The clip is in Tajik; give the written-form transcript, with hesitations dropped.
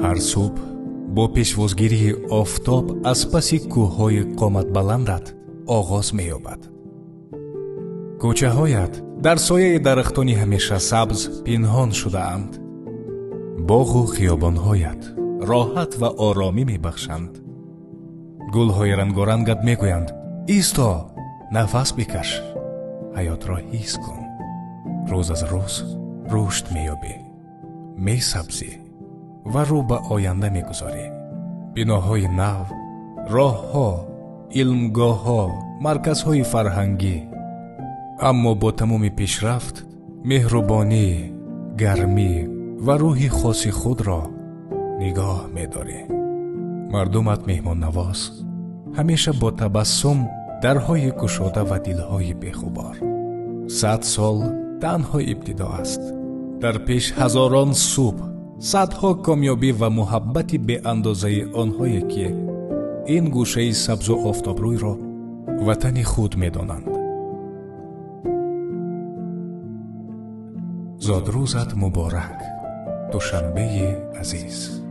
Ҳар субҳ бо пешвозгирии офтоб аз паси кӯҳҳои қоматбаландат оғоз меёбад. Кӯчаҳоят дар сояи дарахтони ҳамеша сабз пинҳон шудаанд. Боғу хиёбонҳоят роҳат ва оромӣ мебахшанд. Гулҳои рангорангат мегӯянд: исто, нафас бикаш, ҳаётро ҳис кун. Рӯз аз рӯз рушд меёбӣ, месабзӣ ва рӯ ба оянда мегузорӣ. Биноҳои нав, роҳҳо, илмгоҳҳо, марказҳои фарҳангӣ. Аммо бо тамоми пешрафт, меҳрубонӣ, гармӣ ва рӯҳи хоси худро нигоҳ медорӣ. Мардумат меҳмоннавоз, ҳамеша бо табассум, дарҳои кушода ва дилҳои бехубор. 100 сол танҳо ибтидо аст. Дар пеш ҳазорон субҳ, садҳо комёбӣ ва муҳаббати беандозаи онҳое ки ин гӯшаи сабзу офтобрӯйро ватани худ медонанд. Зодрӯзат муборак, Душанбеи азиз.